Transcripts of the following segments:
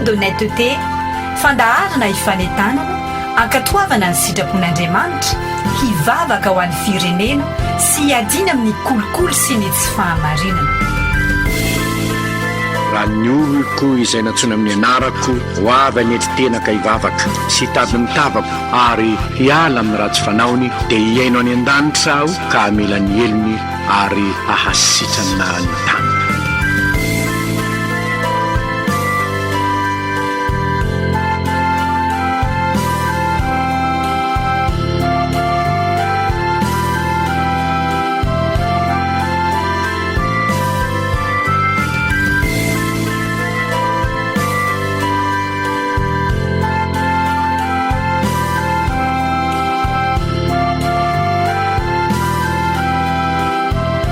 d'honnêteté, fandaharana hifanentanana, hankatoavana ny sitrapon'Andriamanitra, hivavaka ho an'ny firenena sy hiadiana amin'ny kolikoly sy ny tsy fahamarinana. Raha ny oloko izay nantsoina amin'ny anarako ho avy hanetry tena ka hivavaka sy hitady ny tavako ary hiala amin'ny ratsy fanaony, dia hihaino any an-danitra Aho ka hamela ny helony ary hahasitrana ny taniny.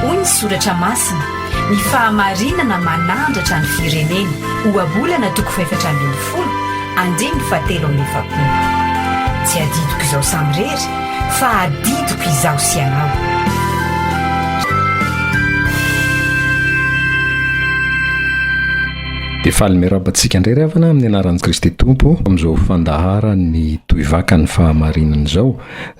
Hoy ny Soratra Masina, Ny fahamarinana manandratra ny firenena. Ohabolana toko fahefatra ambin'ny folo, andininy fahatelo amby efapolo. Tsy adidiko izao samirery, fa adidiko izaho sy ianao. Dia faly miarahaba antsika indray ry havana amin'ny anaran'i Kristy Tompo amin'izao fandaharan'ny Tohivakan'ny Fahamarinana izao,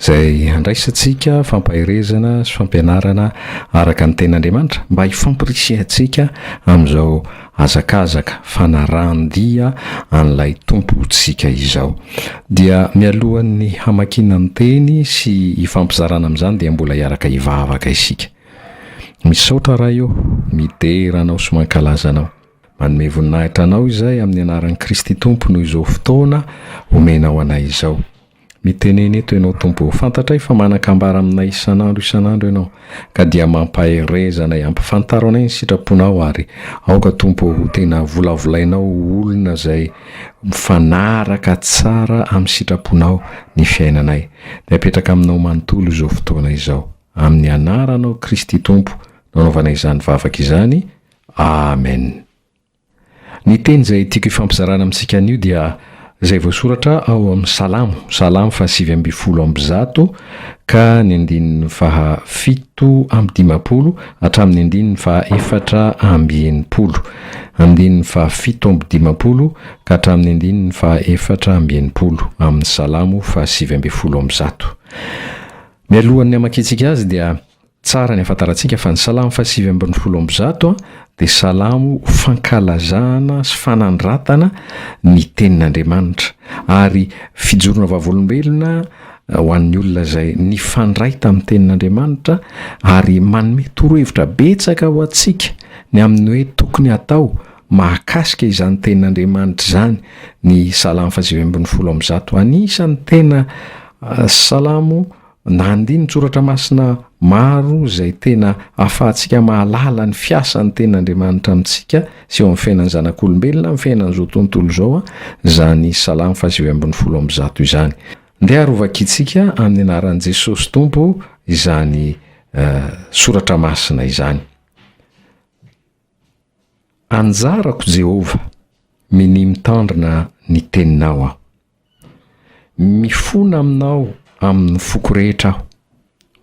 izay handraisantsika fampaherezana sy fampianarana araka ny Tenin'Andriamanitra mba hifampirisihantsika amin'izao hazakazaka fanarahan-dia an'ilay Tompontsika izao. Dia mialohan'ny hamakiana ny Teny sy hifampizarana amin'izany dia mbola hiaraka hivavaka isika. Misaotra Ray ô, midera Anao sy mankalaza Anao. Manome voninahitra Anao izahay amin'ny anaran'i Kristy Tompo noho izao fotoana omenao anay izao. Mitenena eto Ianao Tompo ô. Fantatray fa manan-kambara aminay isan'andro isan'andro Ianao, ka dia mampahereza anay, ampifantaro anay ny sitraponao ary aoka Tompo ô ho tena volavolainao ho olona izay mifanaraka tsara amin'ny sitraponao ny fiainanay. Dia apetraka aminao manontolo izao fotoana izao. Amin'ny anaranao Kristy Tompo no anaovanay izany vavaka izany. Amen. Ny teny izay tiako hifampizarana amintsika anio dia izay voasoratra ao amin'ny Salamo, Salamo faha 119 ka ny andininy faha 57 hatramin'ny andininy faha 64. Andininy faha 57 ka hatramin'ny andininy faha 64 amin'ny Salamo faha 119. Mialohan'ny hamakiantsika azy dia tsara ny hahafantarantsika fa ny Salamo faha 119 dia salamo fankalazana sy fanandratana ny tenin'Andriamanitra ary fijoroana vavolombelona ho an'ny olona izay nifandray tamin'ny tenin'Andriamanitra ary manome torohevitra betsaka ho antsika ny amin'ny hoe tokony hatao mahakasika izany tenin'Andriamanitra izany ny Salamo faha 119. Anisan'ny tena salamo na andinin-tsoratra masina maro izay tena ahafahantsika mahalala ny fiasan'ny tenin'Andriamanitra amintsika sy eo amin'ny fiainan'ny zanak'olombelona, amin'ny fiainan'izao tontolo izao, izany Salamo faha 119 izany. Ndeha ary hovakintsika amin'ny anaran'i Jesosy Tompo izany soratra masina izany. Anjarako Jehovah, minia mitandrina ny teninao aho. Mifona aminao amin'ny foko rehetra aho,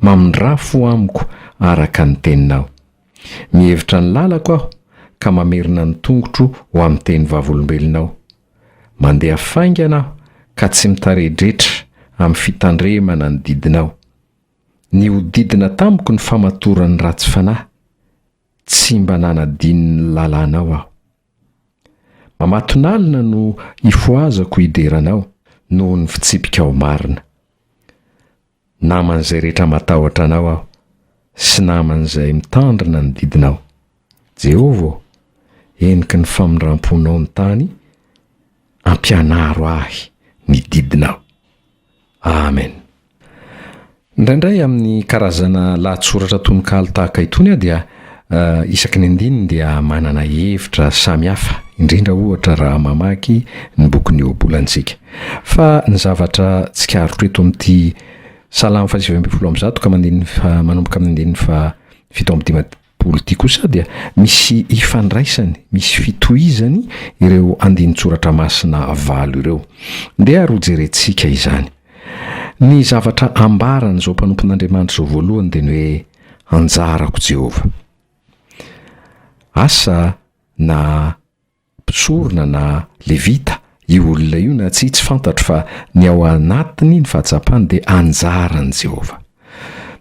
mamindrà fo amiko araka ny teninao. Mihevitra ny lalako aho ka mamerina ny tongotro ho amin'ny teny vavolombelonao. Mandeha faingana aho ka tsy mitaredretra amin'ny fitandremana ny didinao. Nihodidina tamiko ny famatoran'ny ratsy fanahy, Tsy mba nanadino ny lalànao aho. Mamatonalina no ifohazako hidera Anao noho ny fitsipikao marina. Naman'izay rehetra matahotra Anao aho, sy naman'izay mitandrina ny didinao. Jehovah ô, heniky ny famindram-ponao ny tany, ampianaro ahy ny didinao. Amen. Indraindray amin'ny karazana lahatsoratra tononkalo tahaka itony aho dia isaky ny andininy dia manana hevitra samihafa, indrindra ohatra raha mamaky ny bokin'ny Ohabolana isika. Fa ny zavatra tsikaritro eto amin'ity Salamo faha 119 ka mandininy faha manomboka amin'ny andininy faha 57 ity kosa dia misy ifandraisany, misy fitohizany ireo andinin-tsoratra masina valo ireo. Ndeha ary hojerentsika izany. Ny zavatra ambaran'izao mpanompon'Andriamanitra izao voalohany dia ny hoe anjarako Jehovah. Asa na. mpisorona na levita io olona io na tsia tsy fantatro fa ny ao anatiny ny fahatsapany dia anjaran'i Jehovah.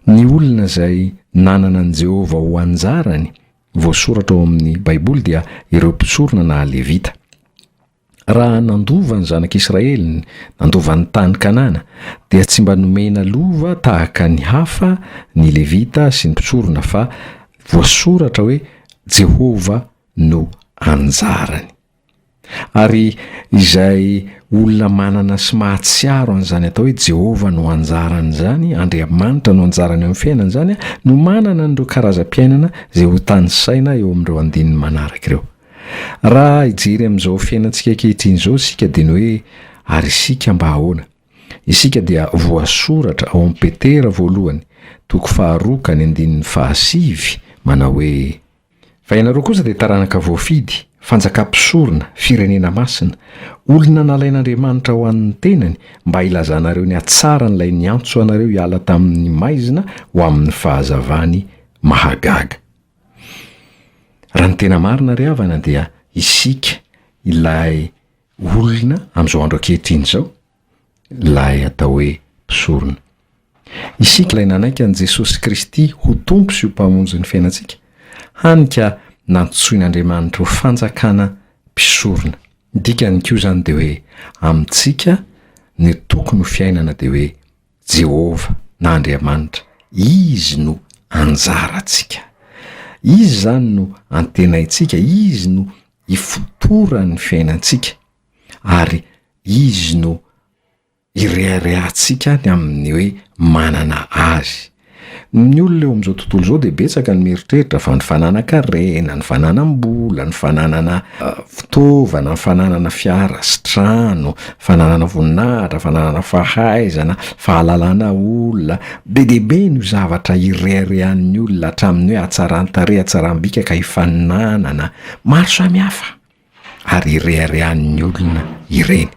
Ny olona izay nanana an'i Jehovah ho anjarany voasoratra ao amin'ny Baiboly dia ireo mpisorona na levita. Raha nandova ny zanak'Israely, nandova ny tany Kanana, dia tsy mba nomena lova tahaka ny hafa ny Levita sy ny mpisorona fa voasoratra hoe Jehovah no anjarany. Ary izay olona manana sy mahatsiaro an'izany atao hoe Jehovah no anjarany izany, Andriamanitra no anjarany eo amin'ny fiainany izany, no manana an'ireo karazam-piainana izay hotanisaina eo amin'ireo andininy manaraka ireo. Raha hijery amin'izao fiainantsika ankehitriny izao isika dia ny hoe ary isika mba ahoana? Isika dia voasoratra ao amin'ny Petera voalohany toko faharoa ka ny andininy fahasivy manao hoe, Fa ianareo kosa dia taranaka voafidy, fanjakam-pisorona, firenena masina, olona nalain'Andriamanitra ho an'ny tenany mba hilazanareo ny hatsaran'ilay niantso anareo hiala tamin'ny maizina ho amin'ny fahazavany mahagaga. Raha ny tena marina ry havana dia isika ilay olona amin'izao andro ankehitriny izao, ilay atao hoe mpisorona. Isika ilay nanaiky an'i Jesosy Kristy ho Tompo sy ho Mpamonjy ny fiainantsika, hany ka nantsoin'Andriamanitra ho fanjakana mpisorona. Ny dikany koa izany dia hoe amintsika ny tokony ho fiainana dia hoe Jehovah na Andriamanitra, Izy no anjarantsika. Izy izany no antenaintsika, Izy no ifotoran'ny fiainantsika, ary Izy no ireharehantsika ny amin'ny hoe manana Azy. Ny olona eo amin'izao tontolo izao dia betsaka ny mieritreritra fa ny fananan-karena, ny fananam-bola, ny fananana fitaovana, ny fananana fiara sy trano, fananana voninahitra, fananana fahaizana, fahalalana olona, be dia be no zavatra ireharehan'ny olona hatramin'ny hoe hatsaran-tarehy, hatsaram-bika ka ifaninanana, maro samihafa. ary ireharehan'ny olona ireny.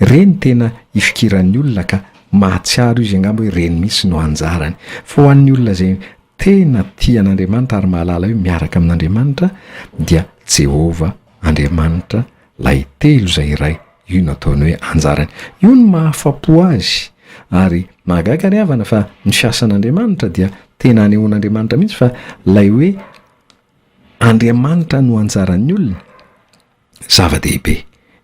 Ireny tena ifikiran'ny olona ka mahatsiaro izy angamba hoe ireny mihitsy no anjarany. Fa ho an'ny olona izay tena tia an'Andriamanitra ary mahalala hoe miaraka amin'Andriamanitra dia Jehovah Andriamanitra lay telo izay iray, io no ataony hoe anjarany. Io no mahafa-po azy ary mahagaga ry havana fa ny fiasan'Andriamanitra dia tena anehoan'Andriamanitra mihitsy fa ilay hoe Andriamanitra no anjaran'ny olona, zava-dehibe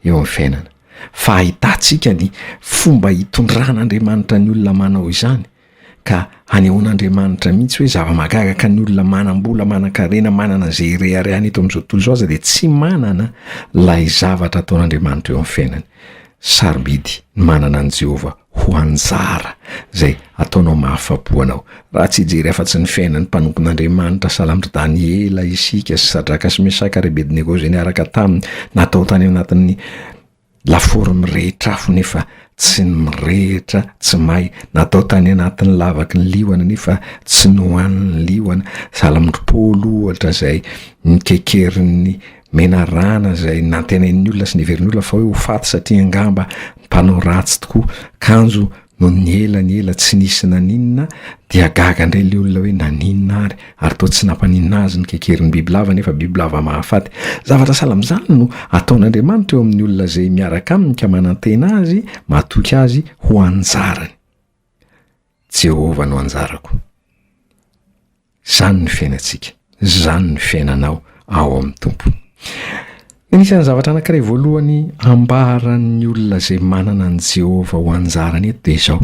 eo amin'ny fiainana. Fa ahitantsika ny fomba hitondran'Andriamanitra ny olona manao izany, ka anehoan'Andriamanitra mihitsy hoe zava-mahagaga ka ny olona manam-bola, manan-karena, manana izay ireharehany eto amin'izao tontolo izao aza dia tsy manana ilay zavatra ataon'Andriamanitra eo amin'ny fiainany. Sarobidy ny manana an'i Jehovah ho anjara izay ataonao mahafa-po anao. Raha tsy hijery afa-tsy ny fiainan'ny mpanompon'Andriamanitra sahala amin-dry Daniela isika sy Sadraka sy Mesaka ary Abednego izay niaraka taminy, natao tany anatin'ny lafaoro mirehitra afo nefa tsy nirehitra, tsy may, natao tany anatin'ny lavaky ny liona nefa tsy nohanin'ny liona, sahala amin-dry Paoly ohatra izay nikekerin'ny Menarana izay nantenain'ny olona sy neverin'ny olona fa hoe ho faty satria angamba mpanao ratsy tokoa, kanjo nony ela ny ela tsy nisy naninona dia gaga indray ilay olona hoe naninona ary, ary toa tsy nampaninona azy ny kekerin'ny bibilava nefa bibilava mahafaty. Zavatra sahala amin'izany no ataon'Andriamanitra eo amin'ny olona izay miaraka aminy ka manantena azy, matoky azy ho anjarany. Jehovah no anjarako. Izany no fiainantsika, izany no fiainanao ao amin'ny Tompo. Ny anisan'ny zavatra anankiray voalohany ambaran'ny olona izay manana an'i Jehovah ho anjarany eto dia izao,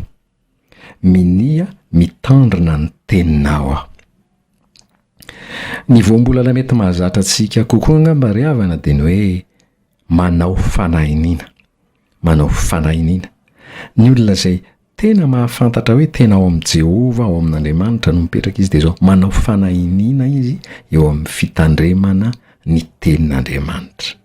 minia mitandrina ny teninao aho. Ny voambolana mety mahazatra antsika kokoa angamba ry havana dia ny hoe manao fanahiniana, manao fanahiniana. Ny olona izay Tena mahafantatra hoe tena ao amin'i Jehovah, ao amin'Andriamanitra no mipetraka izy, dia izao, manao fanahiniana izy eo amin'ny fitandremana ny tenin'Andriamanitra.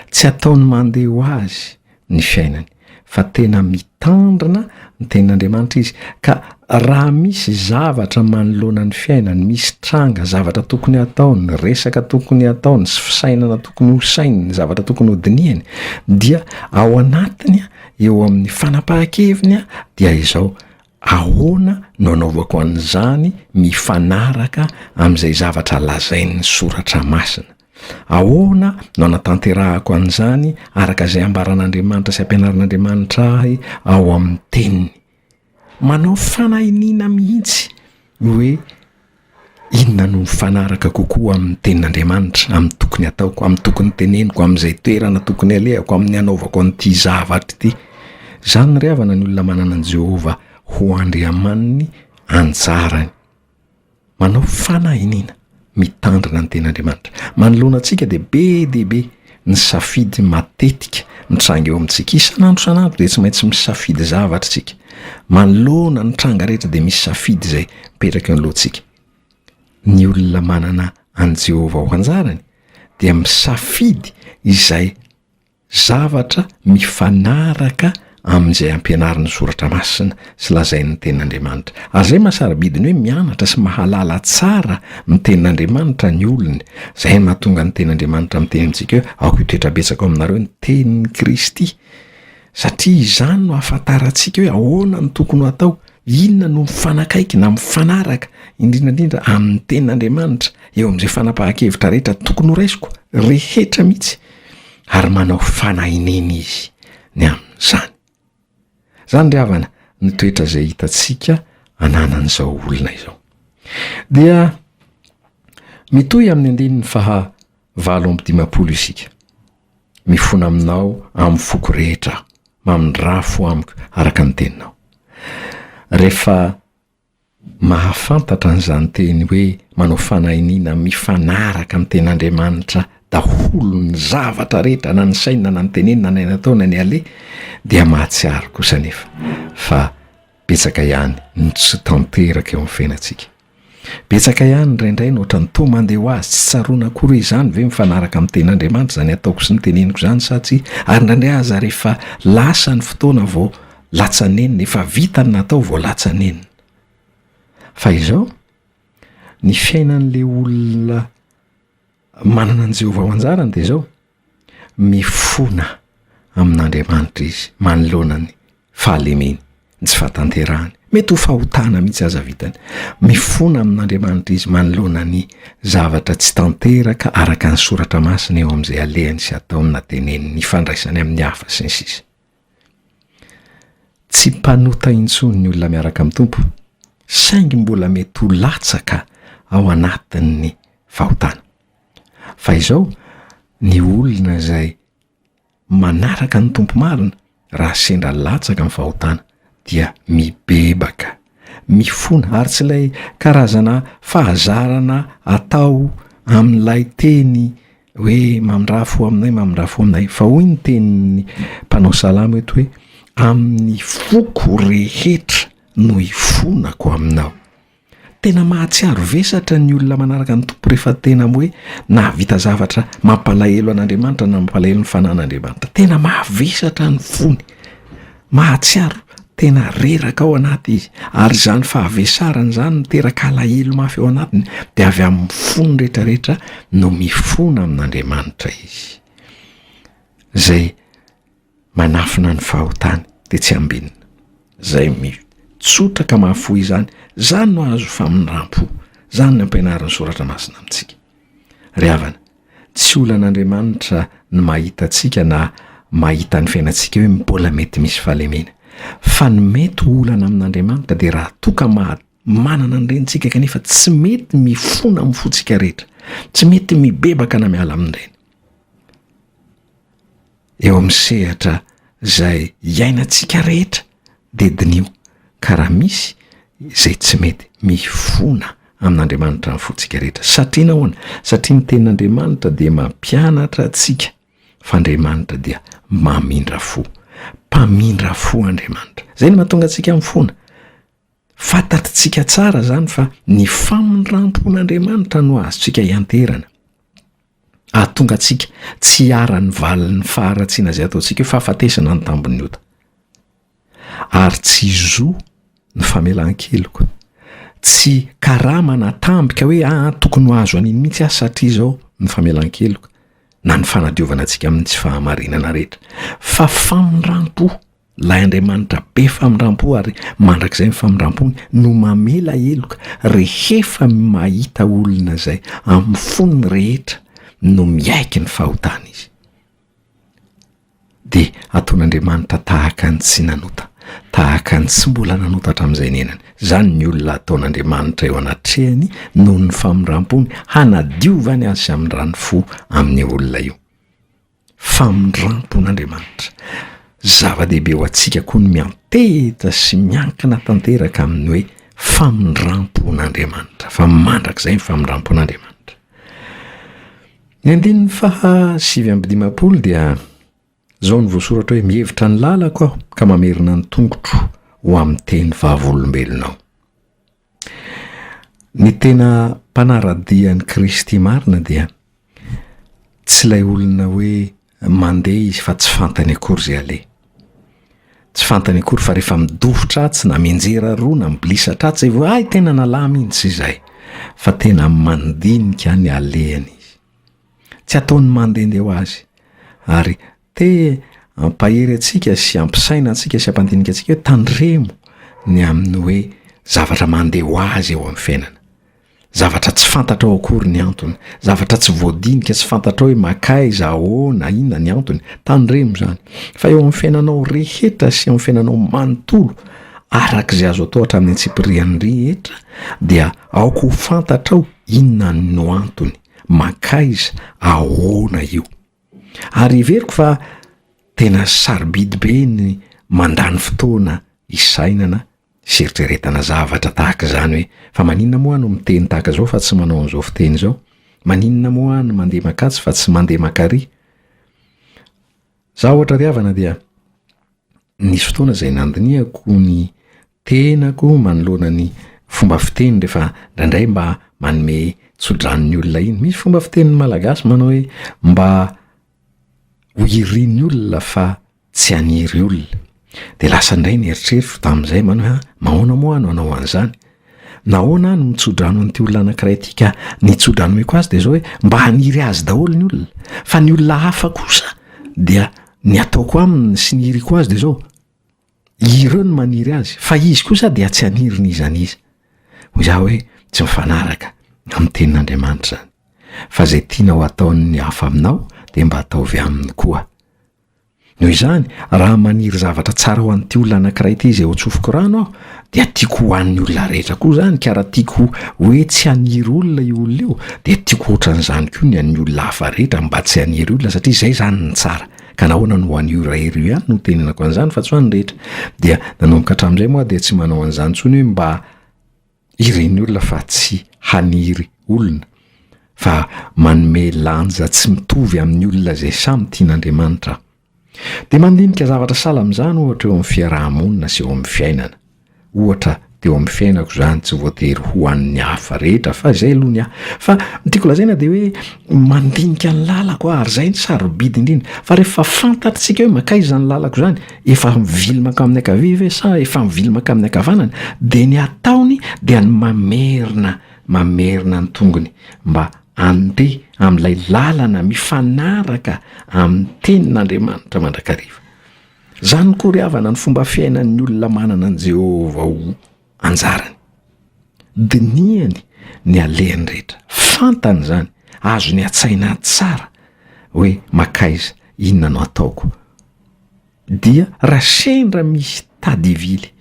Tsy ataony mandeha ho azy ny fiainany, fa tena mitandrina ny tenin'Andriamanitra izy, ka raha misy zavatra manoloana ny fiainany, misy tranga, zavatra tokony hataony, resaka tokony hataony, sy fisainana tokony hosaininy, zavatra tokony hodinihany, dia ao anatiny eo amin'ny fanapahan-keviny dia izao, ahoana no anaovako an'izany mifanaraka amin'izay zavatra lazain'ny soratra masina? Ahoana no anatanterahako an'izany araka izay ambaran'Andriamanitra sy ampianarin'Andriamanitra ahy ao amin'ny Teniny? Manao fanahiniana mihitsy hoe inona no mifanaraka kokoa amin'ny Tenin'Andriamanitra, amin'ny tokony hataoko, amin'ny tokony teneniko, amin'izay toerana tokony alehako, amin'ny hanaovako an'ity zavatra ity. Izany ry havana ny olona manana an'i Jehovah ho Andriamaniny anjarany. Manao fanahiniana mitandrina ny tenin'Andriamanitra. Manoloana antsika dia be dia be ny safidy matetika mitranga eo amintsika. Isan'andro isan'andro dia tsy maintsy misafidy zavatra isika. Manoloana ny tranga rehetra dia misy safidy izay mipetraka eo anoloantsika. Ny olona manana an'i Jehovah ho anjarany dia misafidy izay zavatra mifanaraka amin'izay ampianarin'ny Soratra Masina sy lazain'ny Tenin'Andriamanitra. Ary izay maha-sarobidy ny hoe mianatra sy mahalala tsara ny Tenin'Andriamanitra ny olony. Izay no mahatonga ny Tenin'Andriamanitra miteny amintsika hoe aoka hitoetra betsaka ao aminareo ny Tenin'i Kristy. Satria izany no ahafantarantsika hoe ahoana no tokony ho atao, inona no mifanakaiky na mifanaraka indrindra indrindra amin'ny Tenin'Andriamanitra eo amin'izay fanapahan-kevitra rehetra tokony horaisiko rehetra mihitsy. ary manao fanahiniana izy ny amin'izany. Izany ry havana ny toetra izay hitantsika ananan'izao olona izao. Dia mitohy amin'ny andininy faha 58 isika. Mifona aminao amin'ny foko rehetra aho, mamindrà fo amiko araka ny teninao. Rehefa Mahafantatra an'izany teny hoe manao fanahiniana mifanaraka amin'ny tenin'Andriamanitra daholo ny zavatra rehetra na ny saina na ny tenenina na ny natao na ny aleha dia mahatsiaro kosa anefa fa betsaka ihany ny tsy tanteraka eo amin'ny fiainantsika. Betsaka ihany indraindray no ohatran'ny toa mandeha ho azy tsy tsaroana akory hoe izany ve mifanaraka amin'ny tenin'Andriamanitra izany ataoko sy ny teneniko izany sa tsia ary indraindray aza rehefa lasa ny fotoana vao latsa-nenina, efa vita ny natao vao latsa-nenina. Fa izao, ny fiainan'le olona manana an'i Jehovah ho anjarany dia izao, mifona amin'Andriamanitra izy manoloana ny fahalemeny, ny tsy fahatanterahany, mety ho fahotana mihitsy aza vitany. Mifona amin'Andriamanitra izy manoloana ny zavatra tsy tanteraka araka ny soratra masina eo amin'izay alehany sy ataony na teneniny, ny ifandraisany amin'ny hafa sy ny sisa. Tsy mpanota intsony ny olona miaraka amin'ny Tompo, saingy mbola mety ho latsaka ao anatin'ny fahotana. Fa izao, ny olona izay manaraka ny Tompo marina, raha sendra latsaka amin'ny fahotana, dia mibebaka, mifona, ary tsy ilay karazana fahazarana atao amin'ilay teny hoe mamindrà fo aminay, mamindrà fo aminay, fa hoy ny tenin'ny mpanao salamo eto hoe amin'ny foko rehetra no ifonako aminao. Tena mahatsiaro vesatra ny olona manaraka ny Tompo rehefa tena hoe nahavita zavatra mampalahelo an'Andriamanitra na mampalahelo ny fanan'Andriamanitra. Tena mahavesatra ny fony. Mahatsiaro tena reraka ao anaty izy ary izany fahavesarana izany miteraka alahelo mafy ao anatiny dia avy amin'ny fony rehetrarehetra no mifona amin'Andriamanitra izy. Izay manafina ny fahotany dia tsy ambinina. Izay mitsotra ka mahafoy izany, izany no azo famindram-po. Izany no ampianarin'ny soratra masina amintsika. Ry havana, tsy olan'Andriamanitra ny mahita antsika na mahita ny fiainantsika hoe mbola mety misy fahalemena. Fa ny mety ho olana amin'Andriamanitra dia raha toa ka maha manana an'ireny tsika kanefa tsy mety mifona amin'ny fontsika rehetra, tsy mety mibebaka na miala amin'ireny. Eo amin'ny sehatra izay iainantsika rehetra dia diniho ka raha misy izay tsy mety, mifona amin'Andriamanitra ny fontsika rehetra. Satria nahoana? Satria ny tenin'Andriamanitra dia mampianatra antsika fa Andriamanitra dia mamindra fo. Mpamindra fo Andriamanitra. Izay no mahatonga antsika mifona. Fantatritsika tsara izany fa ny famindram-pon'Andriamanitra no azontsika ianteherana. Hahatonga antsika tsy hiharan'ny valin'ny faharatsiana izay ataontsika io fahafatesana ny tambin'ny ota. Ary tsy zo ny famelan-keloka. Tsy karama na tambika hoe aa tokony ho azo an'iny mihitsy aho satria izao ny famelan-keloka na ny fanadiovana antsika amin'ny tsy fahamarinana rehetra. Fa famindram-po. Ilay Andriamanitra be famindram-po ary mandrakizay ny famindram-pony no mamela heloka rehefa mahita olona izay amin'ny fony rehetra. no miaiky ny fahotany izy. Dia ataon'Andriamanitra tahaka ny tsy nanota, tahaka ny tsy mbola nanota hatramin'izay niainany. Izany ny olona ataon'Andriamanitra eo anatrehany noho ny famindram-pony hanadiovany azy sy hamindrany fo amin'io olona io. Famindram-pon'Andriamanitra. Zava-dehibe ho antsika koa ny miantehitra sy miankina tanteraka amin'ny hoe famindram-pon'Andriamanitra, fa mandrakizay ny famindram-pon'Andriamanitra. Ny andininy faha 59 dia izao no voasoratra hoe mihevitra ny lalako aho ka mamerina ny tongotro ho amin'ny teny vavolombelonao. Ny tena mpanara-dia an'i Kristy marina dia tsy ilay olona hoe mandeha izy fa tsy fantany akory izay aleha. Tsy fantany akory fa rehefa midofotra atsy na mianjera aroa na mibilisatra atsy zay vao hay tena nalama iny, tsy izay fa tena mandinika ny alehany izy. Tsy ataony mandehandeha ho azy ary Te hampahery antsika sy hampisaina antsika sy hampandinika antsika hoe tandremo ny amin'ny hoe zavatra mandeha ho azy eo amin'ny fiainana. Zavatra tsy fantatrao akory ny antony, zavatra tsy voadinika, tsy fantatrao hoe makaiza, ahoana, inona ny antony. Tandremo izany. Fa eo amin'ny fiainanao rehetra sy eo amin'ny fiainanao manontolo, araka izay azo atao hatramin'ny antsipiriany rehetra, dia aoka ho fantatrao inona no antony, mankaiza, ahoana io. Ary heveriko fa tena sarobidy be ny mandany fotoana hisainana sy eritreretana zavatra tahaka izany hoe fa maninona moa aho no miteny tahaka izao fa tsy manao an'izao fiteny izao? Maninona moa aho no mandeha makatsy fa tsy mandeha makary? Za ohatra ry havana dia nisy fotoana izay nandinihako ny tenako manoloana ny fomba fiteny rehefa indraindray mba manome tso-drano ny olona iny. Misy fomba fitenin'ny Malagasy manao hoe mba ho irin'ny olona fa tsy haniry olona. De lasa indray ny eritreritro tamin'izay manao hoe ah, mahoana moa aho no hanao an'izany? Nahoana aho no mitso-drano an'ity olona anankiray ity ka ny tso-drano omeko azy de zao hoe mba haniry azy daholo ny olona fa ny olona hafa kosa dia ny ataoko aminy sy ny iriko azy de zao, ireo no maniry azy fa izy kosa dia tsy haniry n'iza n'iza. Hoy za hoe tsy mifanaraka amin'ny tenin'Andriamanitra izany fa izay tianao hataon'ny hafa aminao dia mba ataovy aminy koa. Noho izany, raha maniry zavatra tsara ho an'ity olona anankiray ity izay hotsofiko rano aho, dia tiako ho an'ny olona rehetra koa izany, ka raha tiako hoe tsy haniry olona io olona io, dia tiako hoatran'izany koa ny an'ny olona hafa rehetra mba tsy haniry olona, satria izay izany ny tsara. Ka nahoana no ho an'io iray io ihany no tenenako an'izany fa tsy ho an'ny rehetra? Dia nanomboka hatramin'izay moa aho dia tsy manao an'izany intsony hoe mba ireny olona fa tsy haniry olona, fa manome lanja tsy mitovy amin'ny olona izay samy tian'Andriamanitra aho. Dia mandinika zavatra sahala amin'izany ohatra eo amin'ny fiaraha-monina sy eo amin'ny fiainana. Ohatra teo amin'ny fiainako izany tsy voatery ho an'ny hafa rehetra fa izay aloha ny ahy. Fa ny tiako lazaina dia hoe mandinika ny lalako aho ary izay no sarobidy indrindra. Fa rehefa fantatr'tsika hoe mankaiza ny lalako izany, efa mivily mankamin'ny ankavia ve sa efa mivily mankamin'ny ankavanana, dia ny ataony dia ny mamerina mamerina ny tongony mba handeha amin'ilay lalana mifanaraka amin'ny tenin'Andriamanitra mandrakariva. Izany koa ry havana ny fomba fiainan'ny olona manana an'i Jehovah ho anjarany. Dinihany ny alehany rehetra, fantany izany, azony an-tsaina tsara hoe makaiza, inona no ataoko. Dia raha sendra misy tady hivily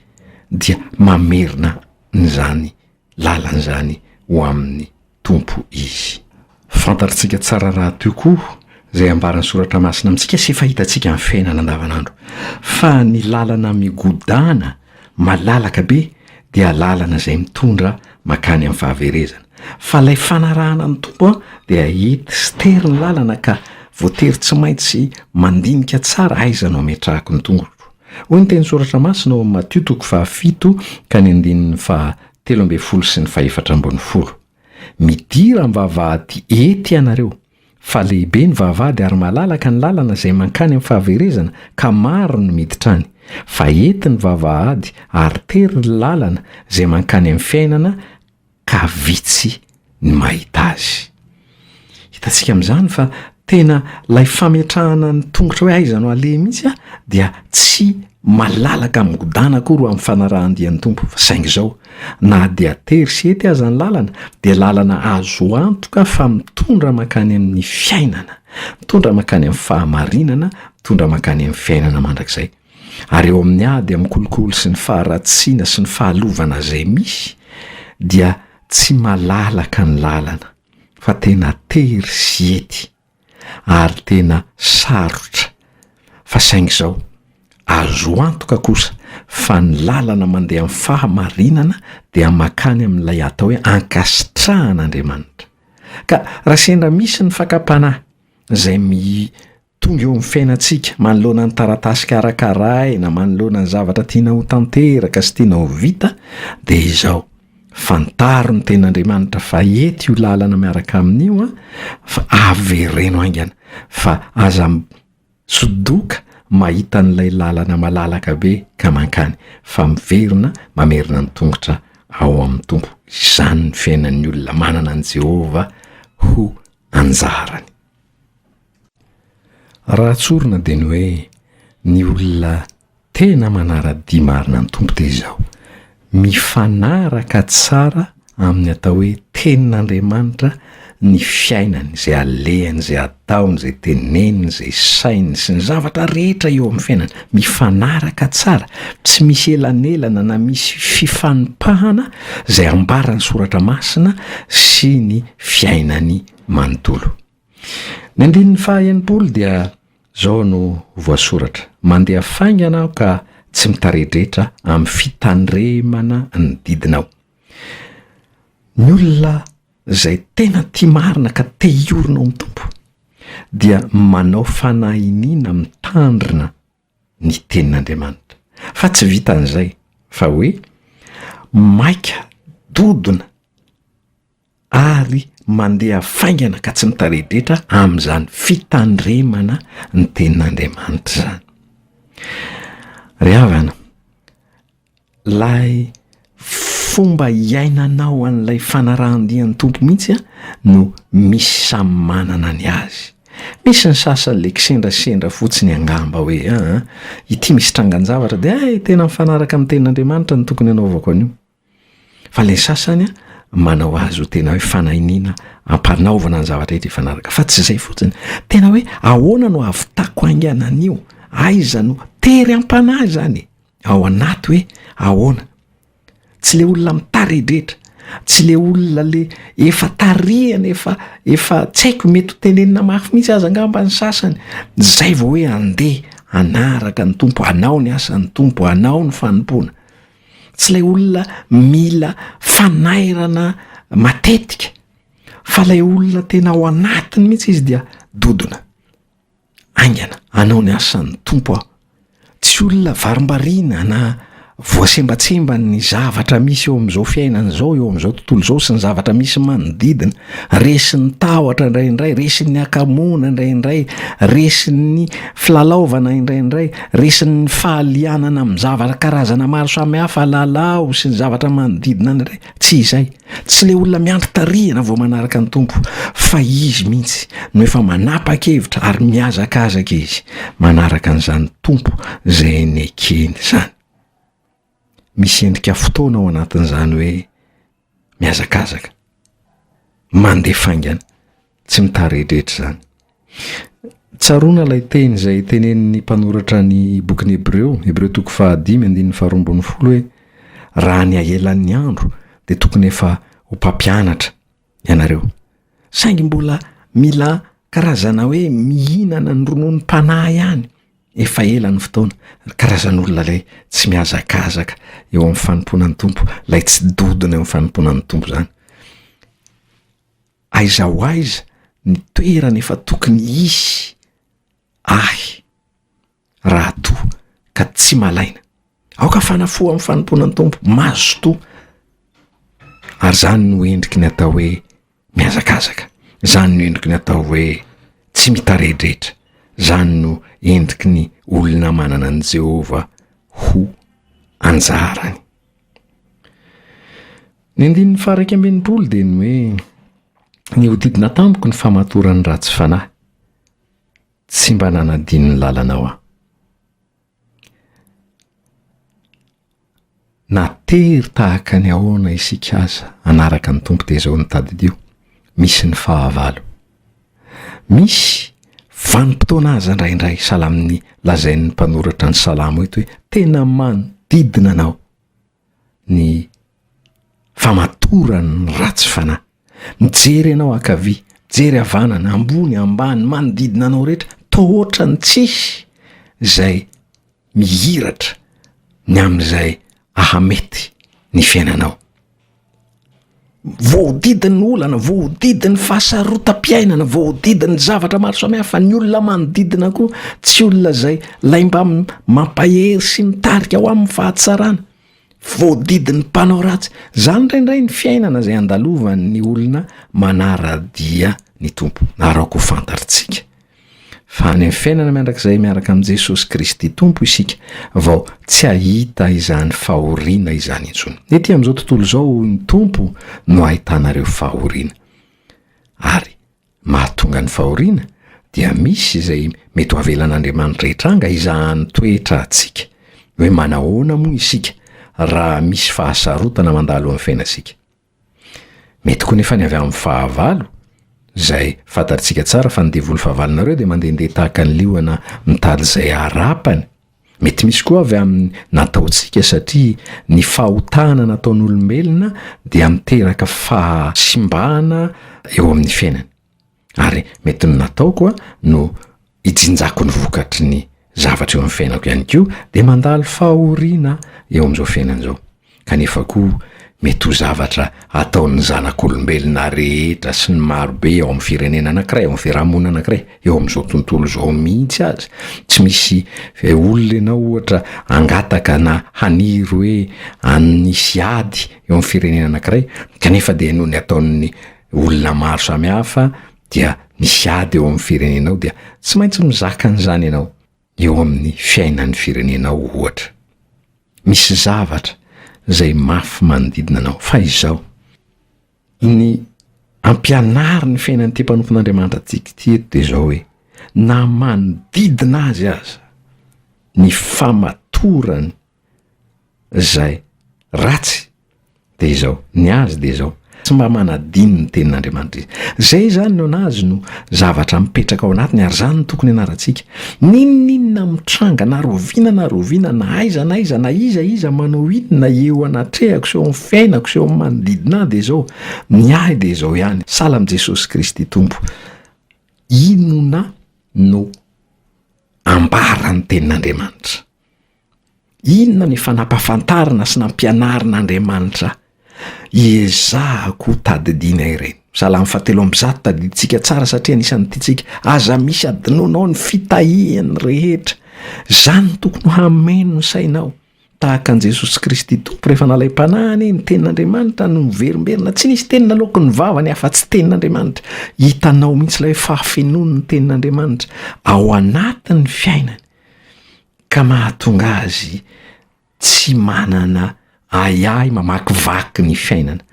dia mamerina an'izany lalana izany ho amin'ny Tompo izy. Fantatrtsika tsara rahateo koa izay ambaran'ny Soratra Masina amintsika sy efa hitantsika amin'ny fiainana andavanandro fa ny lalana migodàna malalaka be dia lalana izay mitondra mankany amin'ny fahaverezana. Fa ilay fanarahana ny Tompo dia hety sy tery ny lalana ka voatery tsy maintsy mandinika tsara aiza no ametrahako ny tongotro. Hoy ny teny Soratra Masina ao amin'ny Matio toko fahafito ka ny andininy faha 13 sy ny fahefatra ambin'ny folo. Midira amin'ny vavahady ety ianareo, fa lehibe ny vavahady ary malalaka ny lalana izay mankany amin'ny fahaverezana ka maro no miditra any, fa ety ny vavahady ary tery ny lalana izay mankany amin'ny fiainana ka vitsy ny mahita azy. Hitantsika amin'izany fa tena ilay fametrahana ny tongotra hoe aiza no aleha mihitsy dia tsy. malalaka migodàna akory ho amin'ny fanarahan-dia ny Tompo, fa saingy izao, na dia tery sy ety aza ny lalana, dia lalana azo antoka fa mitondra mankany amin'ny fiainana, mitondra mankany amin'ny fahamarinana, mitondra mankany amin'ny fiainana mandrakizay. Ary eo amin'ny ady amin'ny kolikoly sy ny faharatsiana sy ny fahalovana izay misy, dia tsy malalaka ny lalana, fa tena tery sy ety. ary tena sarotra fa saingy izao, azo antoka kosa fa ny lalana mandeha amin'ny fahamarinana dia makany amin'ilay atao hoe ankasitrahan'Andriamanitra. Ka raha sendra misy ny fakam-panahy izay mi tonga eo amin'ny fiainantsika manoloana ny taratasy karakaraina, manoloana ny zavatra tiana ho tanteraka sy tiana ho vita dia izao, Fantaro ny tenin'Andriamanitra fa ety io lalana miaraka aminy io an, fa avereno haingana fa aza sodoka mahita an'ilay lalana malalaka be ka mankany fa miverina mamerina ny tongotra ao amin'ny Tompo. Izany ny fiainan'ny olona manana an'i Jehovah ho anjarany. Raha tsorina dia ny hoe ny olona tena manara-dia marina ny Tompo dia izao, mifanaraka tsara amin'ny atao hoe tenin'Andriamanitra ny fiainany, izay alehany, izay ataony, izay teneniny, izay sainy sy ny zavatra rehetra eo amin'ny fiainany, mifanaraka tsara, tsy misy elanelana na misy fifanipahana izay ambaran'ny soratra masina sy ny fiainany manontolo. Ny andininy faha 60 dia izao no voasoratra, Mandeha faingana aho ka tsy mitaredretra amin'ny fitandremana ny didinao. Ny olona izay tena tia marina ka te hiorina ao amin'ny Tompo dia manao fanahiniana mitandrina ny tenin'Andriamanitra. Fa tsy vitan'izay fa hoe maika dodona ary mandeha faingana ka tsy mitaredretra amin'izany fitandremana ny tenin'Andriamanitra izany. Ry havana, lay fomba iainanao an'ilay fanarahan-dian'ny Tompo mihitsy no misy samy manana ny azy. Misy ny sasany le kisendrasendra fotsiny angamba hoe aa ity misy trangan-javatra de hay tena mifanaraka amin'ny tenin'Andriamanitra no tokony hanaovako an'io. Fa ilay sasany manao azy ho tena hoe fanahiniana ampanaovana ny zavatra rehetra hifanaraka. Fa tsy izay fotsiny, tena hoe ahoana no ahavitako haingana an'io? Aiza no tery am-panahy izany e? Ao anaty hoe ahoana? Tsy le olona mitaredretra, tsy le olona le efa tarihana, efa efa tsy haiko mety ho tenenina mafy mihitsy aza angamba ny sasany, zay vao hoe andeha hanaraka ny Tompo, hanao ny asan'ny Tompo, hanao ny fanompoana. Tsy ilay olona mila fanairana matetika fa ilay olona tena ao anatiny mihitsy izy dia dodona, haingana hanao ny asan'ny Tompo aho. Tsy olona varimbariana na voasembatsemban'ny zavatra misy eo amin'izao fiainana izao, eo amin'izao tontolo izao sy ny zavatra misy manodidina. Resin'ny tahotra indraindray, resin'ny hakamoana indraindray, resin'ny filalaovana indraindray, resin'ny fahalianana amin'ny zavatra karazana maro samihafa, lalao sy ny zavatra manodidina indraindray. Tsy izay. Tsy ilay olona miandry tarihina vao manaraka ny Tompo, fa izy mihitsy no efa manapa-kevitra ary mihazakazaka izy manaraka an'izany Tompo izay nekeny izany. Misy endrika fotoana ao anatin'izany hoe mihazakazaka, mandeha faingana, tsy mitaredretra izany. Tsaroana ilay teny izay tenenin'ny mpanoratra ny bokin'ny Hebreo, Hebreo toko fahadimy andininy faharoa ambin'ny folo hoe raha ny haelan'ny andro dia tokony efa ho mpampianatra ianareo. Saingy mbola mila karazana hoe mihinana ny rononom-panahy ihany. Efa ela ny fotoana, ry karazan'olona ilay tsy mihazakazaka eo amin'ny fanompoana ny Tompo, ilay tsy dodona eo amin'ny fanompoana ny Tompo izany. Aiza ho aiza ny toerana efa tokony hisy ahy raha toa ka tsy malaina. Aoka hafana fo amin'ny fanompoana ny Tompo, mazotoa. Ary izany no endriky ny atao hoe mihazakazaka, izany no endriky ny atao hoe tsy mitaredretra, izany no endriky ny olona manana an'i Jehovah ho anjarany. Ny andininy faha-61 dia ny hoe nihodidina tamiko ny famatoran'ny ratsy fanahy, tsy mba nanadino ny lalanao aho. Na tery tahaka ny ahoana isika aza hanaraka ny Tompo dia izao no tadidio, misy ny fahavalo. Misy vanim-potoana aza indraindray sahala amin'ny lazain'ny mpanoratra ny salamo eto hoe tena manodidina anao ny famatoran'ny ratsy fanahy. Mijery anao ankavia, mijery havanana, ambony, ambany, manodidina anao rehetra, toa ohatran'ny tsisy izay mihiratra ny amin'izay ahamety ny fiainanao. Voahodidin'ny olana, voahodidin'ny fahasarotam-piainana, voahodidin'ny zavatra maro samihafa, ny olona manodidina koa tsy olona izay lay mba mampahery sy mitarika ho amin'ny fahatsarana, voahodidin'ny mpanao ratsy. Izany indraindray ny fiainana izay andalovan'ny olona manara-dia ny Tompo, ary aoka ho fantatritsika. Fa any amin'ny fiainana miandrakizay miaraka amin'i Jesosy Kristy Tompo isika vao tsy hahita izany fahoriana izany intsony. Ety amin'izao tontolo izao hoy ny Tompo no ahitanareo fahoriana. Ary mahatonga ny fahoriana dia misy izay mety ho avelan'Andriamanitra hitranga hizahany toetra antsika hoe manahoana moa isika raha misy fahasarotana mandalo amin'ny fiainantsika. Mety koa nefa ny avy amin'ny fahavalo, izay fantatsika tsara fa ny devoly fahavalonareo dia mandehandeha tahaka ny liona mitady izay harapany. Mety misy koa avy amin'ny nataontsika satria ny fahotana nataon'olombelona dia miteraka fahasimbana eo amin'ny fiainany. Ary mety ny nataoko no ijinjako ny vokatry ny zavatra eo amin'ny fiainako ihany koa dia mandalo fahoriana eo amin'izao fiainana izao. Kanefa koa mety ho zavatra ataon'ny zanak'olombelona rehetra sy ny marobe ao amin'ny firenena anankiray, ao amin'ny fiarahamonina anankiray, eo amin'izao tontolo izao mihitsy aza. Tsy misy olona ianao ohatra hangataka na haniry hoe hanisy ady eo amin'ny firenena anankiray kanefa dia noho ny ataon'ny olona maro samihafa dia misy ady eo amin'ny firenenao dia tsy maintsy mizaka an'izany ianao eo amin'ny fiainan'ny firenenao ohatra. Misy zavatra izay mafy manodidina anao fa izao ny ampianary ny fiainan'ity mpanompon'Andriamanitra antsika ity eto dia izao hoe na manodidina azy aza ny famatorany izay ratsy dia izao, ny azy dia izao, tsy mba manadino ny tenin'Andriamanitra izy. Izay izany no an'azy no zavatra mipetraka ao anatiny ary izany no tokony hianarantsika. N'inon'inona mitranga na roviana na roviana na aiza na aiza na iza iza manao inona eo anatrehako sy eo amin'ny fiainako sy eo amin'ny manodidina ahy dia izao, ny ahy dia izao ihany, sahala amin'i Jesosy Kristy Tompo. Inona no ambaran'ny tenin'Andriamanitra? Inona no efa nampahafantarina sy nampianarin'Andriamanitra iezahako tadidiana ireny? Salamo fahatelo 103 tadidintsika tsara satria anisan'ny tiantsika. Aza misy adinoanao ny fitahiany rehetra. Izany no tokony hameno ny sainao. Tahaka an'i Jesosy Kristy Tompo rehefa nalaim-panahy anie ny tenin'Andriamanitra no miverimberina. Tsy nisy teny naloaky ny vavany afa-tsy tenin'Andriamanitra. Hitanao mihitsy ilay fahafenoan'ny tenin'Andriamanitra ao anatin'ny fiainany. ka mahatonga azy tsy manana ahiahy mamakivaky ny fiainana.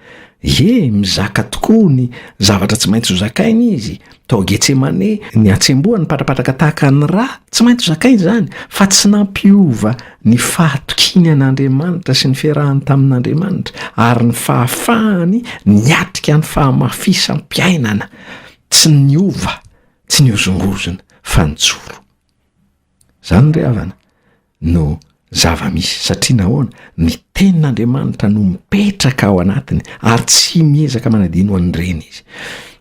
Ie, mizaka tokoa ny zavatra tsy maintsy ho zakaina izy, tao Getsemane, ny hatsembohany nipatrapatraka tahaka ny ra, tsy maintsy ho zakaina izany, fa tsy nampiova ny fahatokiany an'Andriamanitra sy ny fiarahany tamin'Andriamanitra ary ny fahafahany niatrika ny fahamafisam-piainana, tsy niova, tsy nihozongozona fa nijoro. Zany ry havana no zava-misy satria nahoana? Ny tenin'Andriamanitra no mipetraka ao anatiny ary tsy miezaka manadino an'ireny izy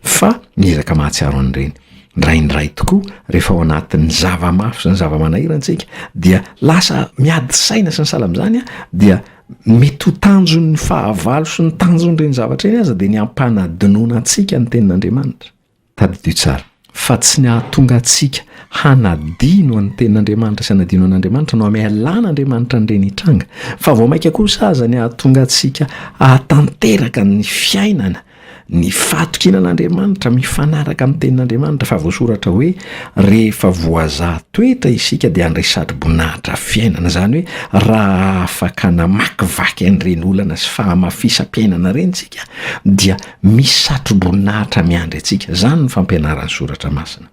fa miezaka mahatsiaro an'ireny. Indraindray tokoa rehefa ao anatin'ny zava-mafy sy ny zava-manahirana isika dia lasa miady saina sy ny sahala amin'izany dia mety ho tanjon'ny fahavalo sy ny tanjon'ireny zavatra ireny aza dia ny hampanadinoana antsika ny tenin'Andriamanitra. Tadidio tsara fa tsy ny hahatonga antsika hanadino ny Tenin'Andriamanitra sy hanadino an'Andriamanitra no hamelan'Andriamanitra an'ireny hitranga, fa vao mainka kosa aza ny hahatonga antsika hahatanteraka ny fiainana, ny fahatokiana an'Andriamanitra mifanaraka amin'ny Tenin'Andriamanitra, fa voasoratra hoe rehefa voazaha toetra isika dia handray satroboninahitra fiainana, izany hoe raha afaka namakivaky an'ireny olana sy fahamafisam-piainana ireny isika dia Misy satroboninahitra miandry antsika. Izany ny fampianaran'ny Soratra Masina.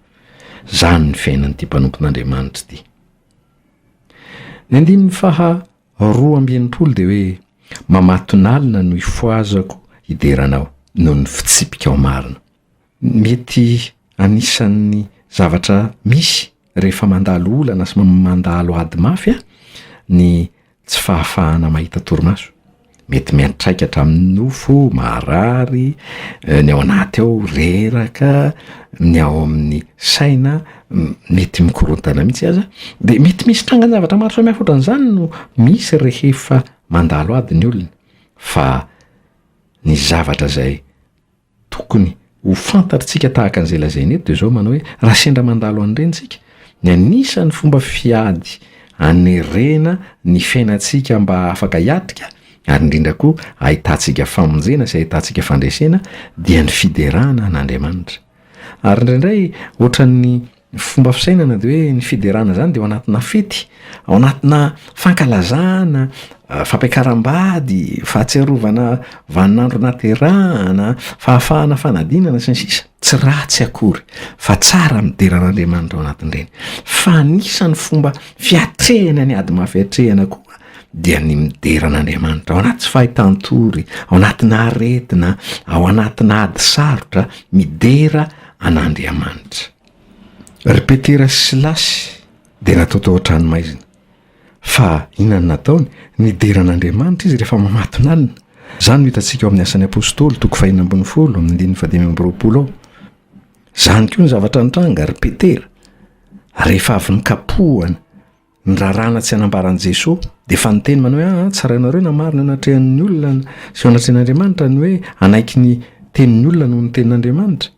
Izany ny fiainan'ity mpanompon'Andriamanitra ity. Ny andininy faha 62 dia hoe. Mamatonalina no ifohazako hidera Anao noho ny fitsipikao marina. Mety anisan'ny zavatra misy rehefa mandalo olana sy mandalo ady mafy ny tsy fahafahana mahita torimaso. Mety miantraika hatramin'ny nofo, marary, ny ao anaty ao reraka, ny ao amin'ny saina mety mikorontana mihitsy aza, de mety misy trangan-javatra maro samihafa ohatran'izany no misy rehefa mandalo ady ny olona fa ny zavatra zay Tokony ho fantatr'tsika tahaka an'izay lazaina eto dia izao manao hoe raha sendra mandalo an'ireny isika, ny anisan'ny fomba fiady anerena ny fiainantsika mba afaka hiatrika ary indrindra koa ahitantsika famonjena sy ahitantsika fandresena dia ny fiderana an'Andriamanitra. Ary indraindray ohatran'ny Ny fomba fisainana dia hoe ny fiderana izany dia ao anatina fety, ao anatina fankalazana, fampiakaram-bady, fahatsiarovana vaninandro nahaterahana, fahafahana fanadinana sy ny sisa. Tsy ratsy akory fa tsara midera an'Andriamanitra ao anatin'ireny. Fa anisan'ny fomba fiatrehana ny ady mafy atrehana koa dia ny midera an'Andriamanitra ao anaty tsy fahitan-tory, ao anatina aretina, ao anatina ady sarotra, midera an'Andriamanitra. Ry Petera sy Silasy dia natao tao an-tranomaizina. Fa inona no nataony? Nidera an'Andriamanitra izy rehefa mamatonalina. Izany no hitantsika ao amin'ny Asan'ny Apostoly, toko fahenina ambin'ny folo, amin'ny andininy fahadimy amby roapolo ao. Izany koa ny zavatra nitranga, ry Petera, rehefa avy nokapohana, Ny raràna tsy hanambara an'i Jesoa dia efa niteny manao hoe aa tsarainareo na marina eo anatrehan'ny olona sy eo anatrehan'Andriamanitra ny hoe hanaiky ny tenin'ny olona noho ny tenin'Andriamanitra.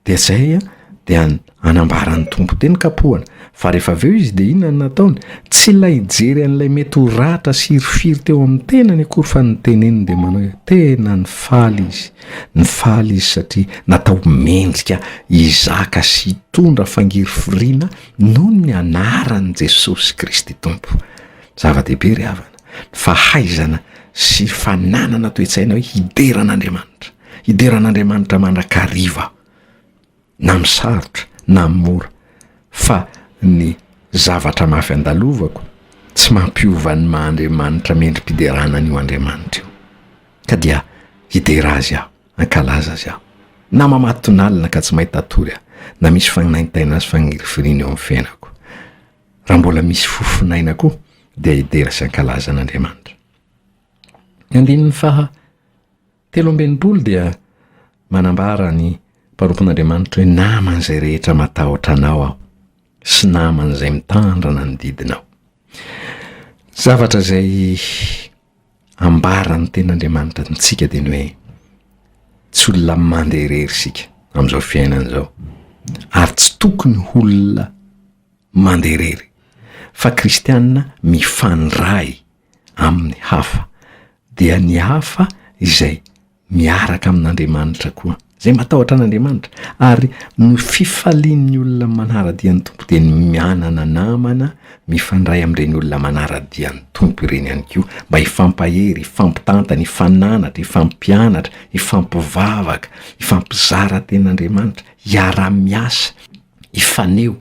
Dia zay dia hanambara ny Tompo dia nikapohana. Fa rehefa avy eo izy dia inona no nataony? Tsy ilay hijery an'ilay mety ho ratra sy hirifiry teo amin'ny tenany akory fa ny teneniny dia manao hoe tena nifaly izy. Nifaly izy satria natao mendrika hizaka sy hitondra fangirifiriana Noho ny anaran'i Jesosy Kristy Tompo. Zava-dehibe ry havana, ny fahaizana sy fananana toe-tsaina hoe hidera an'Andriamanitra. Hidera an'Andriamanitra mandrakariva aho, na amin'ny sarotra na amin'ny mora, fa ny zavatra mafy andalovako tsy mampiova ny maha Andriamanitra mendri-piderana an'io Andriamanitra io. Ka dia hidera Azy aho. Hankalaza azy aho. Na mamatonalina ka tsy mahita tory aho, na misy fanaintainana sy fangirifiriana eo amin'ny fiainako. Raha mbola misy fofon'aina koa, dia hidera sy hankalaza an'Andriamanitra. Ny andininy faha 63 dia manambara ny mpanompon'Andriamanitra hoe naman'izay rehetra matahotra anao aho sy naman'izay mitandrana ny didinao. Zavatra izay ambaran'ny tenin'Andriamanitra amintsika dia ny hoe tsy olona mandeha irery isika amin'izao fiainana izao ary tsy tokony ho olona mandeha irery fa kristianina mifandray amin'ny hafa dia ny hafa izay miaraka amin'Andriamanitra koa, izay matahotra an'Andriamanitra, ary ny fifalian'ny olona manara-dia ny Tompo dia ny mianana namana mifandray amin'ireny olona manara-dia ny Tompo ireny ihany koa, mba hifampahery, hifampitantana, hifananatra, hifampianatra, hifampivavaka, hifampizara tenin'Andriamanitra, hiara-miasa, hifaneho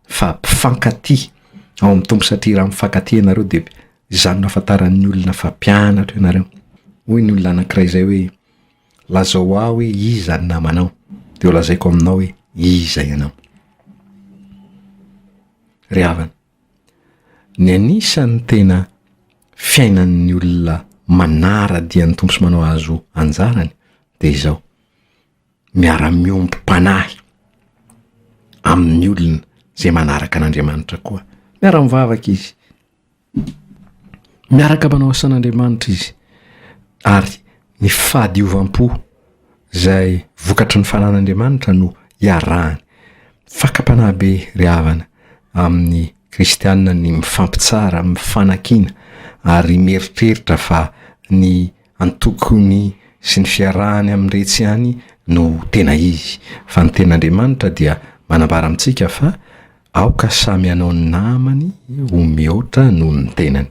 fa mpifankatia ao amin'ny Tompo satria raha mifankatia ianareo dia Izany no ahafantaran'ny olona fa mpianatro ianareo. Hoy ny olona anankiray izay hoe, Lazao ahy hoe iza ny namanao, dia holazaiko aminao hoe iza ianao. Ry havana, ny anisan'ny tena fiainan'ny olona manara-dia ny Tompo sy manao azy ho anjarany dia izao, miara-miombom-panahy amin'ny olona izay manaraka an'Andriamanitra koa. Miara-mivavaka izy, Miaraka manao asan'Andriamanitra izy ary ny fahadiovam-po izay vokatry ny fanan'Andriamanitra no iarahany. Fakam-panahy be ry havana amin'ny kristianina ny mifampitsara, mifanakiana ary mieritreritra fa ny antokony sy ny fiarahany amin'iretsy ihany no tena izy fa ny tenin'Andriamanitra dia manambara amintsika fa Aoka samy hanao ny namany ho mihoatra noho ny tenany.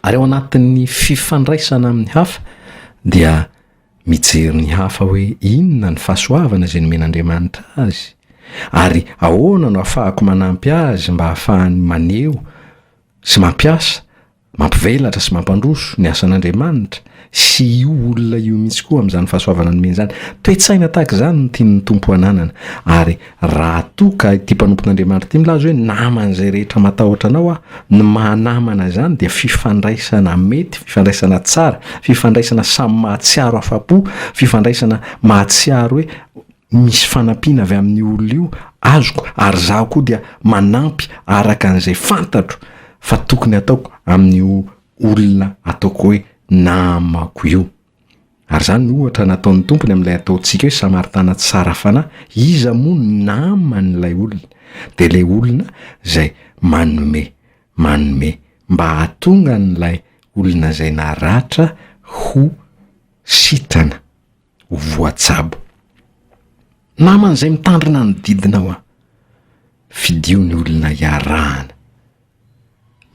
Ary ao anatin'ny fifandraisana amin'ny hafa dia mijery ny hafa hoe inona ny fahasoavana izay nomen'Andriamanitra azy ary ahoana no ahafahako manampy azy mba hahafahany maneho sy mampiasa. Mampivelatra sy mampandroso ny asan'Andriamanitra sy io olona io mihitsy koa amin'izany fahasoavana nomeny izany. Toe-tsaina tahaka izany no tian'ny Tompo hananana. Ary raha toa ka ity mpanompon'Andriamanitra ity milaza hoe naman'izay rehetra matahotra anao aho, ny maha namana izany dia fifandraisana mety, fifandraisana tsara, fifandraisana samy mahatsiaro afa-po, fifandraisana mahatsiaro hoe misy fanampiana avy amin'io olona io azoko ary izaho koa dia manampy araka an'izay fantatro fa tokony ataoko amin'io olona ataoko hoe namako io. Ary izany no ohatra nataon'ny Tompony amin'ilay ataontsika hoe Samaritana tsara fanahy. Iza moa no naman'ilay olona? Dia ilay olona izay manome, manome mba hahatonga an'ilay olona izay naratra ho sitrana. ho voatsabo. Naman'izay mitandrina ny didinao aho. Fidio ny olona iarahana.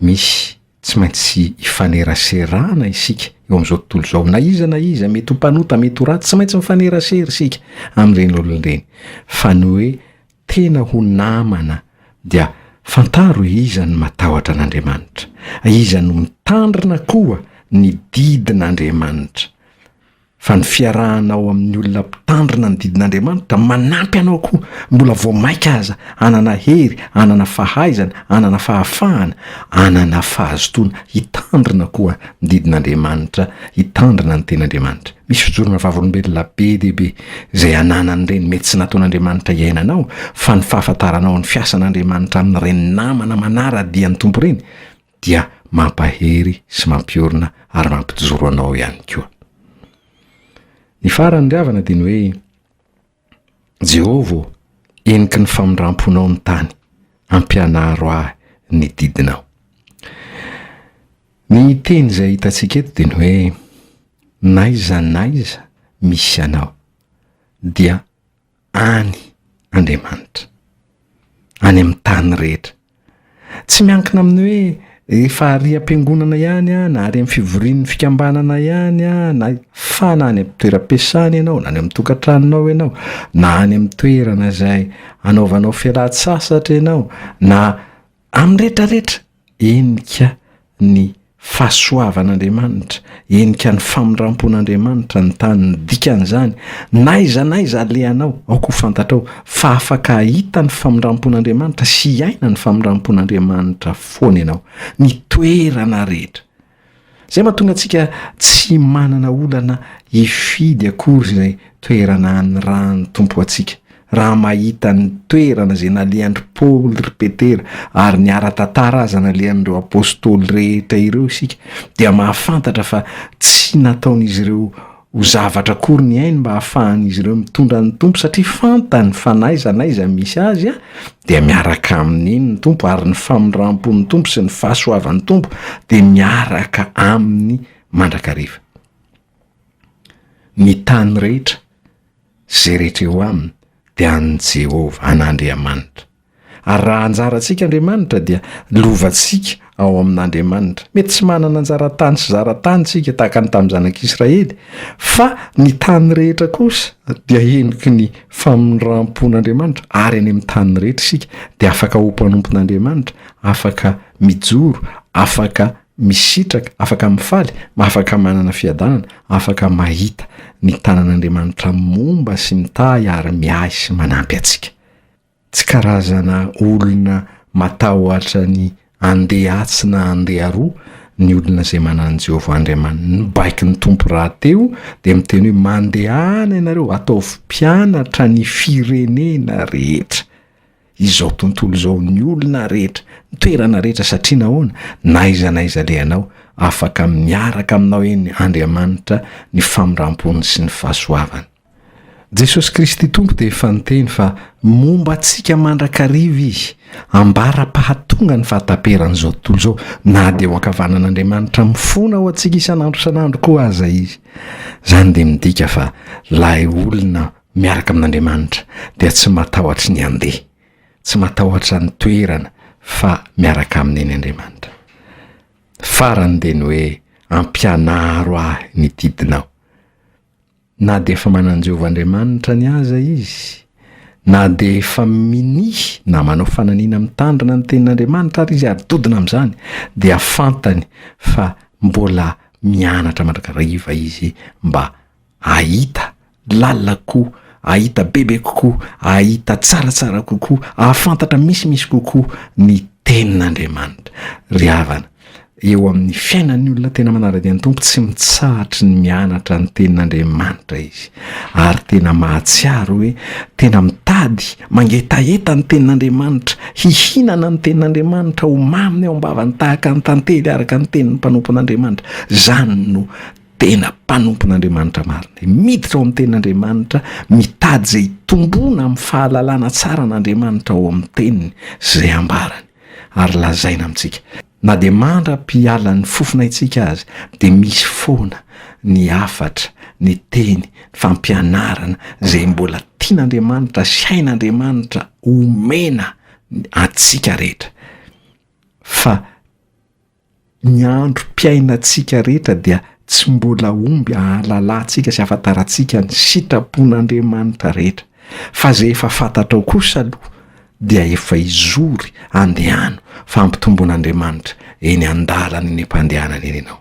Misy tsy maintsy ifaneraserana isika eo amin'izao tontolo izao. Na iza na iza, mety ho mpanota, mety ho ratsy, tsy maintsy mifanerasera isika amin'ireny olona ireny. Fa ny hoe tena ho namana dia fantaro iza no matahotra an'Andriamanitra, iza no mitandrina koa ny didin'Andriamanitra. Fa ny fiarahanao amin'ny olona mpitandrina ny didin'Andriamanitra manampy anao koa mbola vao maika aza hanana hery, hanana fahaizana, hanana fahafahana, hanana fahazotoana hitandrina koa ny didin'Andriamanitra, hitandrina ny tenin'Andriamanitra. Misy fijoroana vavolombelona be dia be izay ananan'ireny mety tsy nataon'Andriamanitra hiainanao fa ny fahafantaranao ny fiasan'Andriamanitra amin'ireny namana manara-dia ny Tompo ireny dia mampahery sy mampiorina ary mampijoro anao ihany koa. Ny farany ry havana dia ny hoe, Jehovah ô, heniky ny famindram-ponao ny tany, ampianaro ahy ny didinao. Ny teny izay hitantsika eto dia ny hoe, n'aiza n'aiza misy anao dia any Andriamanitra, any amin'ny tany rehetra. Tsy miankina amin'ny hoe efa ary am-piangonana ihany aho, na ary amin'ny fivorian'ny fikambanana ihany aho, na fa na any amin'ny toeram-piasana ianao, na any amin'ny tokantranonao ianao, na any amin'ny toerana izay anaovanao fialan-tsasatra ianao, na amin'ny rehetrarehetra. Henika ny fahasoavan'Andriamanitra, henika ny famindram-pon'Andriamanitra ny tany, ny dikan'izany, n'aiza n'aiza alehanao, aoka ho fantatrao fa afaka hahita ny famindram-pon'Andriamanitra sy hiaina ny famindram-pon'Andriamanitra foana ianao, ny toerana rehetra. Izay mahatonga antsika tsy manana olana hifidy akory izay toerana anirahan'ny Tompo antsika. Raha mahita ny toerana izay nalehan-dry Paoly, ry Petera, ary ny ara-tantara aza nalehan'ireo apostoly rehetra ireo isika, dia mahafantatra fa tsy nataon'izy ireo ho zavatra akory ny ainy mba hahafahan'izy ireo mitondra ny Tompo satria fantany fa n'aiza n'aiza misy azy dia miaraka aminy eny ny Tompo ary ny famindram-pon'ny Tompo sy ny fahasoavan'ny Tompo dia miaraka aminy mandrakariva. Ny tany rehetra, izay rehetra eo aminy dia an'i Jehovah, an'Andriamanitra. Ary raha anjarantsika Andriamanitra dia lovantsika ao amin'Andriamanitra. Mety tsy manana anjara tany sy zara-tany isika tahaka ny tamin'ny zanak'Israely, fa ny tany rehetra kosa dia heniky ny famindram-pon'Andriamanitra, ary any amin'ny tany rehetra isika dia afaka ho mpanompon'Andriamanitra, afaka mijoro, afaka misitraka, afaka mifaly, afaka manana fiadanana, afaka mahita ny tanan'Andriamanitra momba sy mitahy ary miahy sy manampy antsika. Tsy karazana olona matahotra ny andeha atsy na andeha aroa ny olona izay manana an'i Jehovah Andriamaniny. Ny baikon'ny Tompo rahateo dia miteny hoe, Mandehana ianareo, ataovy mpianatra ny firenena rehetra. Izao tontolo izao, ny olona rehetra, ny toerana rehetra, satria nahoana? Na aiza na aiza alehanao, afaka miaraka aminao eny Andriamanitra ny famindram-pony sy ny fahasoavany. Jesosy Kristy Tompo dia efa niteny fa momba antsika mandrakariva Izy, ambara-pahatonga ny fahataperan'izao tontolo izao, na dia eo ankavanan'Andriamanitra mifona ho antsika isan'andro isan'andro koa aza Izy. Izany dia midika fa ilay olona miaraka amin'Andriamanitra dia tsy matahotra ny handeha, tsy matahotra ny toerana fa miaraka aminy eny Andriamanitra. Farany dia ny hoe ampianaro ahy ny didinao. Na dia efa manan-Jehovah Andriamanitra ny aza izy, Na dia efa minia na manao fananiana mitandrina ny tenin'Andriamanitra ary izy ary dodona amin'izany dia fantany fa mbola mianatra mandrakariva izy mba hahita lalina kokoa, hahita bebe kokoa, hahita tsaratsara kokoa, hahafantatra misimisy kokoa ny tenin'Andriamanitra. Ry havana, eo amin'ny fiainan'ny olona tena manara-dia ny Tompo, tsy mitsahatry ny mianatra ny tenin'Andriamanitra izy, ary tena mahatsiaro hoe tena mitady, mangetaheta ny tenin'Andriamanitra, hihinana ny tenin'Andriamanitra, ho maminy ao am-bavany tahaka ny tantely araka ny tenin'ny mpanompon'Andriamanitra. Izany no tena mpanompon'Andriamanitra marina, miditra ao amin'ny tenin'Andriamanitra, mitady izay hitomboana amin'ny fahalalana tsara an'Andriamanitra ao amin'ny teniny sy izay ambarany ary lazaina amintsika. Na dia mandra-pialan'ny fofonaintsika aza dia misy foana ny hafatra, ny teny, ny fampianarana izay mbola tian'Andriamanitra sy hain'Andriamanitra omena antsika rehetra. Fa Ny androm-piainantsika rehetra dia tsy mbola omby ahalalantsika sy ahafantarantsika ny sitrapon'Andriamanitra rehetra, fa izay efa fantatrao kosa aloha dia efa izory andehano fa ampitomboan'Andriamanitra eny an-dalana eny am-pandehanana eny ianao.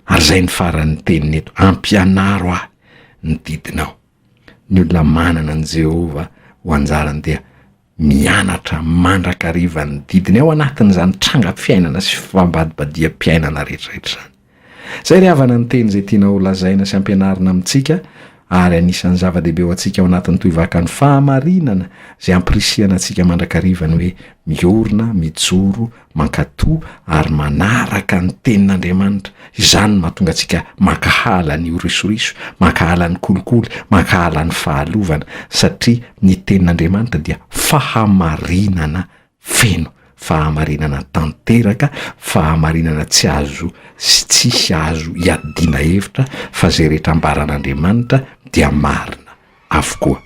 Ary izay ny faran'ny teniny eto, ampianaro ahy ny didinao. Ny olona manana an'i Jehovah ho anjarany dia mianatra mandrakariva ny didiny ao anatin'izany trangam-piainana sy fambadibadiham-piainana rehetrarehetra izany. Izay ry havana ny teny izay tiana ho lazaina sy ampianarina amintsika ary anisan'ny zava-dehibe ho antsika ao anatin'ny tohivakan'ny fahamarinana izay ampirisihana antsika mandrakariva ny hoe miorina, mijoro, mankatò ary manaraka ny tenin'Andriamanitra, izany no mahatonga antsika mankahala ny orisoriso, mankahala ny kolikoly, mankahala ny fahalovana, satria ny tenin'Andriamanitra dia fahamarinana feno, fahamarinana tanteraka, fahamarinana tsy azo sy tsisy azo iadiana hevitra fa izay rehetra ambaran'Andriamanitra dia marina avokoa.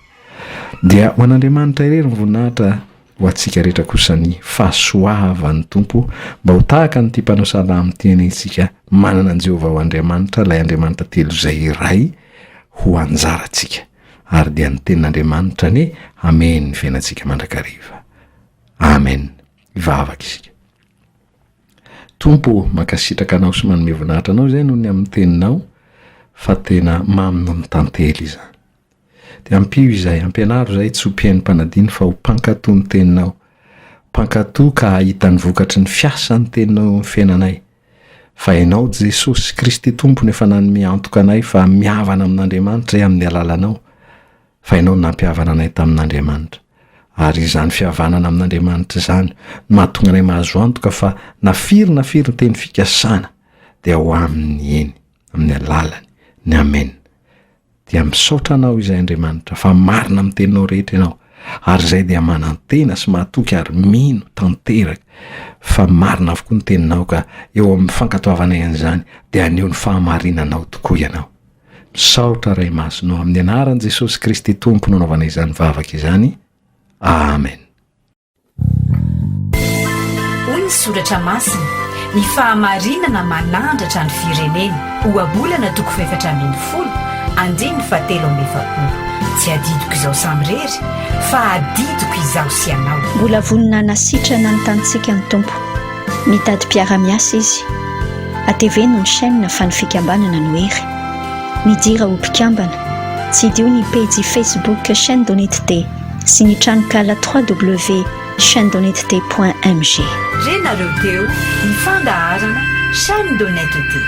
Dia ho an'Andriamanitra irery ny voninahitra Ho antsika rehetra kosa ny fahasoavan'ny Tompo mba ho tahaka an'ity mpanao salamo ity anie isika manana an'i Jehovah ho Andriamanitra, ilay Andriamanitra telo izay iray ho anjarantsika. Ary dia ny tenin'Andriamanitra anie hamehy ny fiainantsika mandrakariva. Amen. Hivavaka isika. Tompo ô, mankasitraka Anao sy manome voninahitra Anao izay noho ny amin'ny teninao fa tena mamy noho ny tantely izany. Dia ampio izahay, ampianaro izahay tsy ho mpihaino mpanadino fa ho mpankatò ny Teninao. Mpankatò ka hahita ny vokatry ny fiasan'ny Teninao eo amin'ny fiainanay. Fa Ianao Jesosy Kristy Tompo no efa nanome antoka anay fa mihavana amin'Andriamanitra izahay amin'ny alalanao, fa Ianao no nampihavana anay tamin'Andriamanitra. Ary izany fihavanana amin'Andriamanitra izany no mahatonga anay mahazo antoka fa na firy na firy ny teny fikasana dia ho aminy eny, amin'ny alalany, ny Amen. Dia misaotra Anao izay Andriamanitra fa marina amin'ny teninao rehetra Ianao ary izay dia manantena sy mahatoky ary mino tanteraka fa marina avokoa ny teninao ka eo amin'ny fankatoavanay an'izany dia haneho ny fahamarinanao tokoa Ianao. Misaotra Ray Masina o, amin'ny anaran'i Jesosy Kristy Tompo no anaovanay izany vavaka izany. Amen. Hoy ny Soratra Masina, Ny fahamarinana manandratra ny firenena. Ohabolana toko fahefatra ambin'ny folo, andininy fahatelo amby efapolo. Tsy adidiko izaho samirery, fa adidiko izaho sy ianao. Mbola vonona hanasitrana ny tanintsika ny Tompo. Mitady mpiara-miasa Izy. Ateveno ny chaîne fa ny fikambanana no hery. Midira ho mpikambana. Tsidiho ny pejy Facebook Chaîne d'Honnêteté. Sy ny tranonkala www.chaînedhonnêteté.mg. Renareo teo ny fandaharana Chaîne d'honnêteté.